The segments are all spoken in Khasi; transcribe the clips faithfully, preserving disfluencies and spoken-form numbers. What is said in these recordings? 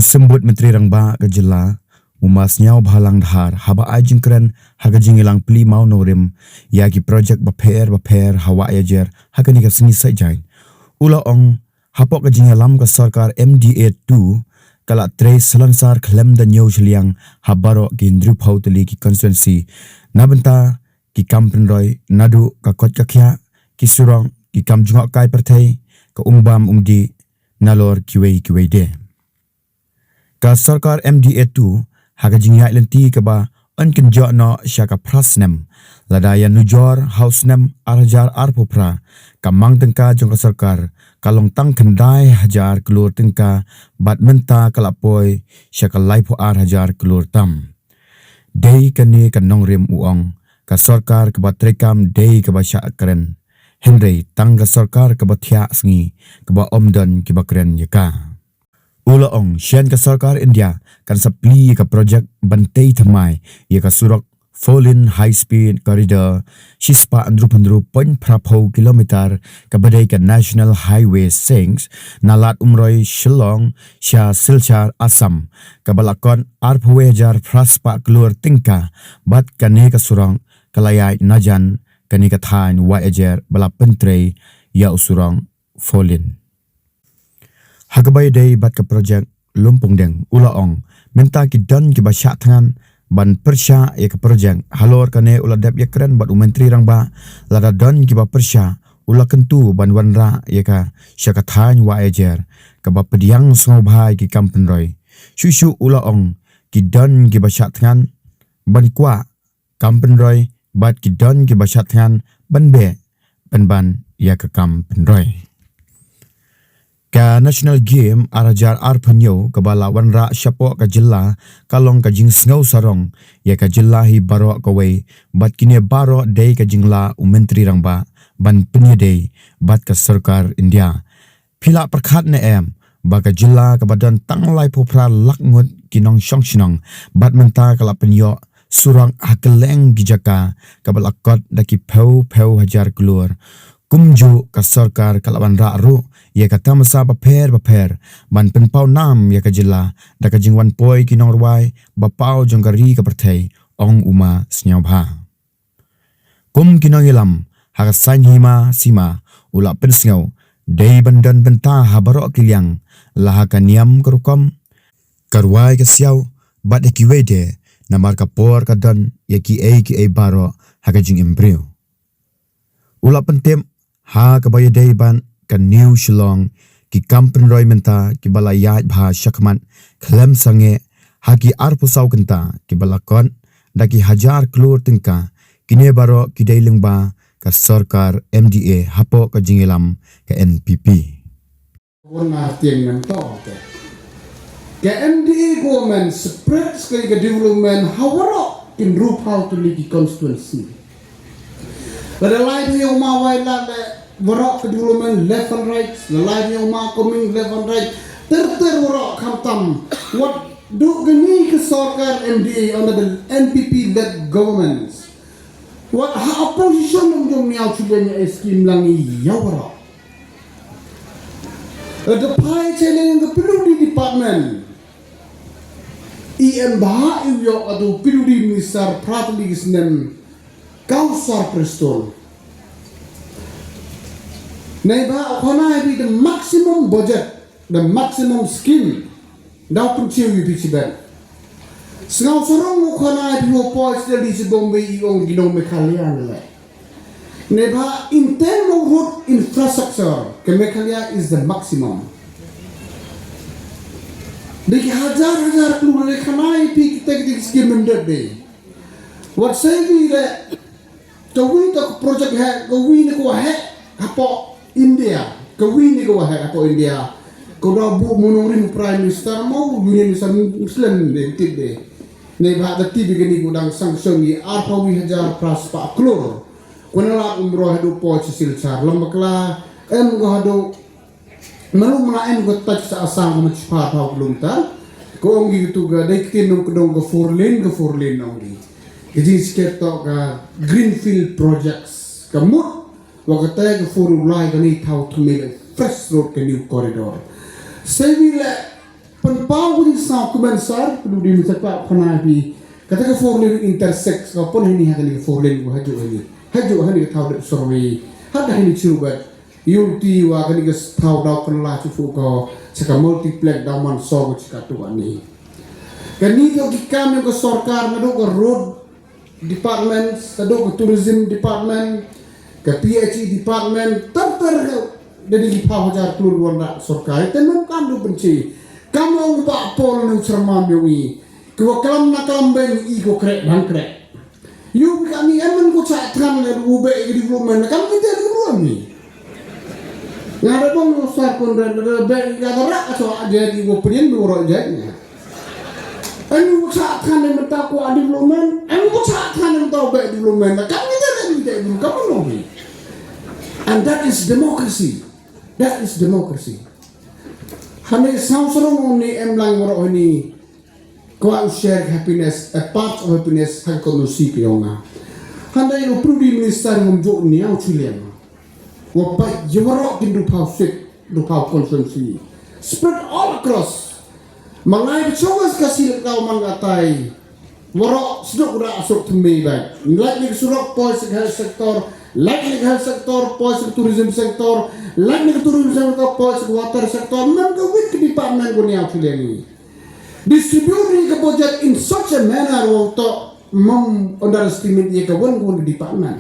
Symbud Myntri Rangbah ka jylla, u Ma Sniawbhalang Dhar, haba ai jingkren ha ka jingïalang plie mawnongrim ïa ki projek bapher bapher ha Wahiajer ha kane ka sngi Saitjaiñ, u la ong, hapoh ka jingïalam ka sorkar M D A two, ka la trei salonsar khlem da ñiew shiliang ha baroh ki hynriewphew tylli ki constituency, na bynta ki kam pynroi, naduh ka koit ka khiah, ki surok, ki kam jngohkai pyrthei, ka um bam um dih, nalor kiwei kiwei de. Ka sorkar M D A two, ha ka jingïaid lynti kaba yn kynjoh noh sha ka phra snem, lada ïa nujor ha u snem ar hajar arphew phra, ka mang tyngka jong ka sorkar ka long tang khyndai hajar klur tyngka, bad mynta ka la poi sha ka laiphew ar hajar klur tam. Dei kane ka nongrim, u ong, ka sorkar kaba treikam dei kaba shah kren, hynrei tang ka sorkar kaba thiah sngi, kaba ym don kiba kren ïa ka. U la ong, shen ka sorkar India kan sa plie ïa ka projek ban tei thymmai ïa ka surok four lane high speed corridor shispah hynriewphew hynriew point phra phew kilometer, kaba dei ka National Highway six, na Lad Umroi Shillong sha Silchar Assam, kaba la kot arphew wei hajar phra spah klur tyngka, bad kane ka surok ka la ïaid najan kane ka thaiñ Wahiajer ba la pyntrei ïa u surok four lane. Ha kaba ïadei bad ka projek Lumpongdeng, u la ong, mynta ki don kiba shah thngan ban pyrshah ïa ka projek. Halor kane u la dep ïakren bad u Myntri Rangbah, lada don kiba pyrshah, u la kyntu ban wanrah ïa ka sha ka thaiñ Wahiajer, kaba pdiang sngewbha ïa ki kam pynroi. Shuh shuh u la ong, ki don kiba shah thngan ban kwah kam pynroi, bad ki don kiba shah thngan ban beh pynban ïa ka kam pynroi. Ka National Game ar hajar arphew hynñiew kaba la wanrah shapoh ka jylla, ka long ka jingsngew sarong ïa ka jylla hi baroh kawei, bad kine baroh dei ka jingla u Myntri Rangbah ban pynïadei bad ka sorkar India. Phi la pyrkhat ne em ba ka jylla kaba don tang laiphew phra lak ngut ki nongshong shnong, bad mynta ka la pynïoh surok ha kylleng ki jaka, kaba la kot da ki phew phew hajar klur. Kumjuh ka sorkar ka la wanrah ruh ïa ka tamasa bapher bapher ban pynpaw nam ïa ka jylla da ka jingwan poi ki nongrwai ba paw jong ka ri ka pyrthei, ong u Ma Sniawbha. Kum ki nongïalam ha ka saiñ hima sima, u la pynsngew, dei ban don bynta ha baroh ki liang, la ha ka niam ka rukom, ka rwai ka siaw, bad ïa kiwei de, namar ka por ka don ïa kiei kiei baroh ha ka jingim briew. U la pyntip, ha kaba ïadei bad ka New Shillong, ki kam pynroi mynta kiba la ïaid bha shakhmat khlem sangeh, ha ki arphew saw kynta kiba la kot da ki hajar klur tyngka, kine baroh ki dei lyngba ka sorkar M D A hapoh ka jingïalam ka N P P. Ka M D A government spread skei ka development ha waroh ki hynriewphew tylli ki constituency. Lada lai phew ma wai la le waroh ka development left and right, la lai phew ma coming left and right. Ter ter waroh khamtam. Wat duh kani ka sorkar M D A under the N P P led governments. Wat ha opposition nong jong niaw chuben ïa scheme lang ïa waroh. Da phai challenge ka P W D department. I em bha i u ïoh atu P W D minister phra tylli ki snem, Kaushal Prestone. Neibhah u khana ïa phi the maximum budget, the maximum scheme. Da u pynchiew ïa phi chiben. Sngewsarong u khana ïa phi u poi sdang di chi Bombay i ong ki nong Meghalaya ne leh. Neibhah in term of road infrastructure, ka Meghalaya is the maximum. Dei ki hajar hajar klur, dei khana ïa phi kita kita ki scheme ym dei. Wat sei phi leh, kawi ta ka project heh, kawi ne ka waheh hapoh India, kawi ne ka waheh hapoh India. Ka da buh u nongrim Prime Minister mo, Union Minister Muslim de, tip de. Neibhah da tip ïa kane ka dang sanction ïa arphew wei hajar phra spah klur. Kane Lad Umroi haduh poi sha Silchar, long bakla, em ko haduh, malu mala em ko touch sa Assam ko ma chipha phew kilometer. Ko ong ki tu ka dei ktien nongkyndong ka four lane, ka four lane ong ki. Ka jingskhem to ka greenfield projects. Ka mut wa kata ka four lane kane thaw thymmai fresh road, ka new corridor. Sei phi leh Pynpaw ka jingsngew kmen sar, pynpaw ka jingsngew kmen sar, kata ka four lane intersect, ka pynhynnin ha kane ka four lane ka hajuh hangne. Hajuh hangne ka thaw dep survey. Haduh hangne shuh bad ïohi wa kane ka thaw daw kylla shuh ka, sa ka multiplex daw man sor ka jaka tu hangne. Kane ka ki kam jong ka sorkar, naduh ka road department, naduh ka tourism department, ka P H E department, ter ter da ki phew hajar klur wanrah sorkar. Te nang kam du pynche. Kam ong ba pol ne u sermam ïohi. Ki wa klam na klam beng i ko krek bang krek. Ïohi ka ni em man ko cha than ne u be i development. Kam kita di ruang ni. Nga da bang u sa kon da da be i ka da rak so aja di ko prin du ro ja ni. Em ko cha than ne mata ko development. Em ko cha than ne mata be development. Kam kita di de du kam no ni. And that is democracy. That is democracy. Hane sang sarong ni em lang waro ni. Kwah u share happiness, a part of happiness ha ka constituency ka yong nga. Hynrei u Prime Minister ngam ju niaw chiliang. Wa pa jawaro kin du phaw sit, du phaw constituency. Spread all across. Mangai ka chongas ka sil ka man ka tai. Waro sduk ra asuk tmi bai. Lait ni ka surok poi sik health sector, lait ni ka health sector poi sik tourism sector, lait ni ka tourism sector poi sik water sector. Man ka wit ka department ko niaw chiliang ni. Distribute ïa ka budget in such a manner wa u to mem underestimate ïa ka wan ka wan ka department.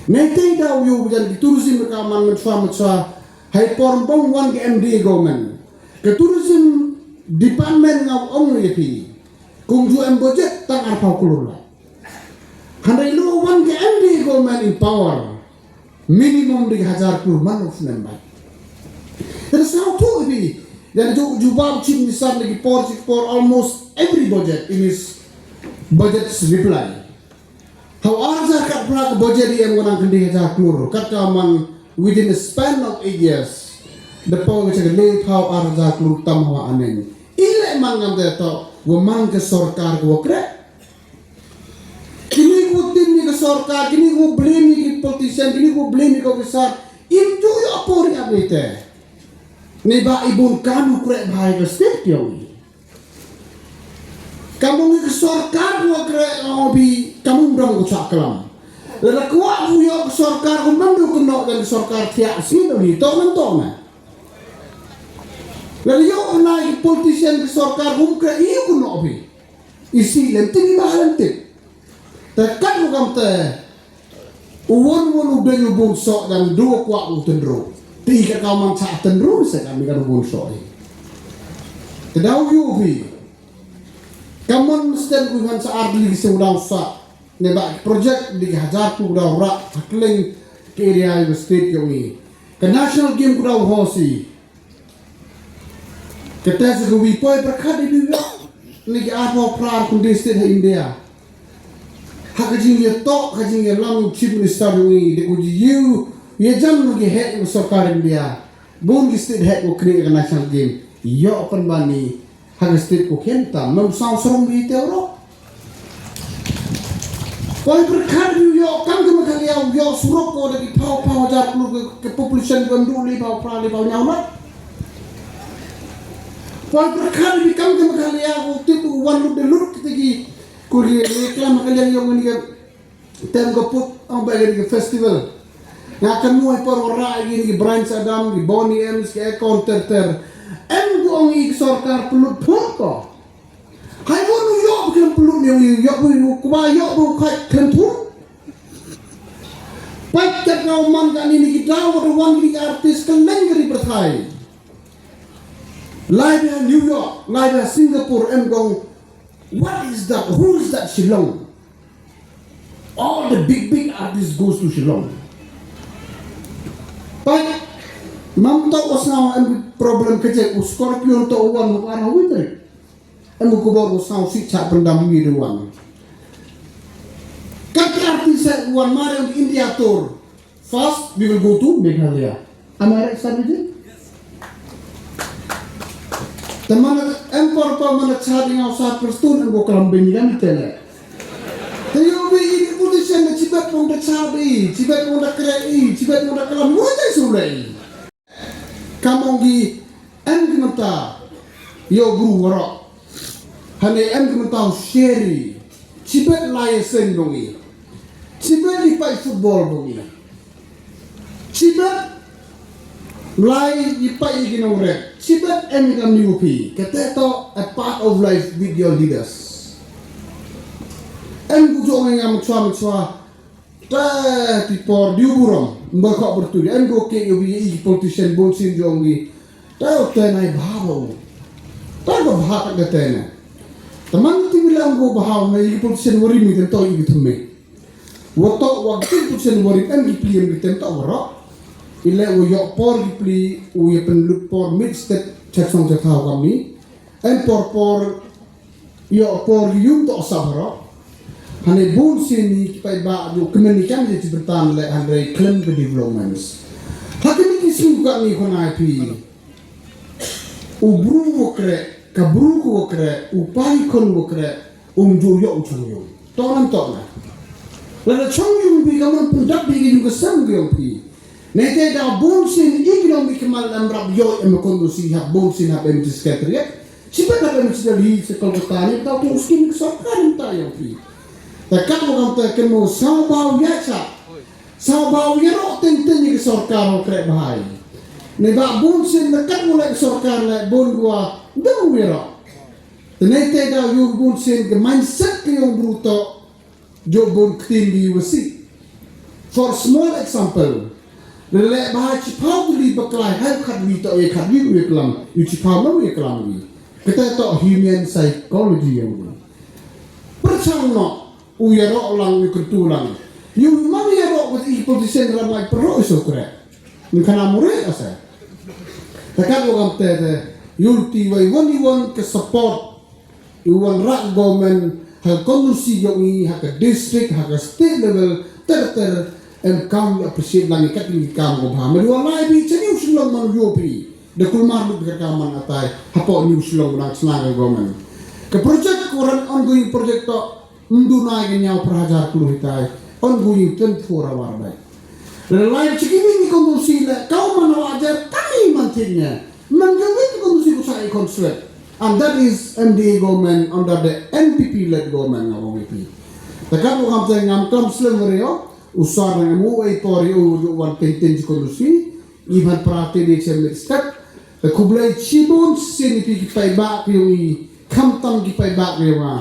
Nai tei da u ïoh jan ki tourism ka man machwa machwa. Hai por bong wan ka M D A government. Ka tourism department nga ong ïa phi. Kumjuh em budget tang arphew klur la. Hynrei lo wan ka M D A government in power. Minimum di hajar klur man of member. That is how to be. Dan ju jubab chief minister lagi por chief por almost every budget in his budget reply. How arja kat prak budget di em wanang kendi hajar klur. Kat ka man within a span of eight years. The power which a le pau arja klur tam hawa anen. Ile man ngam de to. Wa man ke sorkar wa krek. Kini ku tim ni ka sorkar, kini ku blame ni ki politician, kini ku blame ni ka officer. Im tu yo apor ya bete. Ni ba ibun kanu krek bhai ka state yo. Kamu ni ka sorkar ku krek obi kamu dong ku chak kalam. Lada kuat ku yo ka sorkar ku mandu ku nok dan ka sorkar tiak sini ni to nan to na. Lada yo na ki politician ka sorkar ku krek iyo ku nok bi. Isi lem tip i ba lem tip. Te kat u kam te u won won u deng u bun sok dan du kwak u tendru. Te i ka kau man sa tendru se kami kan u bun sok i. Te dau yu pi. Kamon sten ku han sa ar li se u dau sa. Ne ba project di hajar ku dau ra hakling ke area state ke wi. Ke national game ku dau hosi. Kata sa ka wi poi pyrkhat i bibiak ni ki arphew phra ar khundi state ha India. Ha ka jingïatok, ha ka jingïalam u chief minister u ngi, de ku ji yu, ïa jam u ngi heh u sorkar India. Bun ki state heh u kri ka national game. Ïoh pynban ni, ha ka state ku khem tam, mem saw srong bi te ro. Poi pyrkhat ïa u ïoh kam ka Meghalaya u ïoh surok ko da ki phaw phaw hajar klur ka, ka population ka ndu li phaw phra li phaw nyaw lat. Poi pyrkhat ïa kam ka Meghalaya u tip u wan lut de lut kita ki ku ri ri klam ka liang yong ni ka tem ka put ong ba ni ka festival. Nga ka muai por ora ïa ni ki Bryan Adam, ki Boney M, ki Akon ter ter. Em ku ong i sorkar pynlut phun ko. Hai won u ïoh ba khlem pynlut ne u ïoh ba u kuba ïoh ba u khat khlem pynlut. Pat kat nga u man ka ni ni ki daw wa da wan ki artist ka leng ka ri pyrthai. Lai ba New York, lai ba Singapore em gong. What is that? Who is that Shillong? All the big big artists goes to Shillong. Pat mam to u sngaw em problem ka jek u Scorpion to u wan u ara witri. Em u kubor u sngaw si chak pyndam wi de wan. Kat artist sa u wan mare u India tour. First we will go to Meghalaya. Am I right, Sir Vijay? Te mana em por por mana cha di ngau sa Prestone em ko kalam ben ni kan tele. Te yo bi i politician na chibat pong da cha bi, chibat pong da kre i, chibat pong da kalam mo jai sulai. Kamong gi em ki mata. Ïa u bru waroh. Hane em ki mynta u sheri. Chibet lai ïa seng dong i. Chibet i pait football dong i. Chibet lai i pait i ki nong rep. Chibet em kam ni u phi. Kata to a part of life with your leaders. Em ku jong ngam chwa chwa. Ta ti por diu burom, mba kho bertu, en go ke yo bi i politician bun sin jong gi. Ta te nai bha ba u. Ta go bha ka te na. Taman ti bilang go bha na i politician wari mi ten to i thme. Wa to wa ki politician wari en gi piem gi ten to waro. Ile u yo por gi pli u ye pen lut por mid state chat song chat hau kami. En por por yo por yung to sab ro. Hane bun sini ki paidbah ju kmen ni kam je ci bertan le hane klem ke developments. Hakini ki sing ka ni khon ai phi. U bru wo kre, ka bru ko wo kre, u pai khon wo kre, um ju yo u chong yung. To nan to na. Lada chong yung bi ka man pun dak bi ki yung ke sem ke yung phi. Nete da bun sin i ki nong bi kemal lam rap yo em kon du si hap bun sin hap em secretariat. Sipa da em si da li se Kolkata ni da tu skin sorkar ni ta yang pi. Ta kat mo kam ta ken mo sao bau ya cha. Sao bau ya ro ten ten ni ki sorkar ro kre bahai. Ne ba bun sin da kat mo le sorkar le bun gua da mo ya ro. Te nete da yu bun sin ke mindset ke yung bruto. Jo bun ktin di wasi. For small example, lele ba chi pau li baklai hai khat wi to e khat wi wi klam, yu chi pau no wi klam wi. Kata to human psychology yang wi. Perchang no u ya ro lang wi kertu lang. Yu man ya ro with i politician ramai pro iso kre. Ni kana mure asa. Takat wo kam te te yu ti wai wan i wan ke support. I wan rak government ha ka constituency yong i ha ka district ha ka state level ter ter em kam i appreciate lang i kat i kam ko bha. Madu alai bi cha New Shillong man yo pi. Da kulmar lut ka kam man atai hapo New Shillong nang snang ka government. Ka project ko ran ongoing project to mdu nai ka nyaw per hajar kulu hitai ongoing twenty-four hour bai. Lelai chikimi ni kong si le kau mana wajar kami mantinnya. Manggawi ni kong si kusai consulate. And that is M D A government under the N P P led government nga wong iti. Takat u kam teng ngam kam slem rio usar nang mu ai por yu yu wan tintin si kong si. Iban prate de chem step. Kublai chibun sini pi kipai ba ki yong i kam tam kipai ba ki yong a.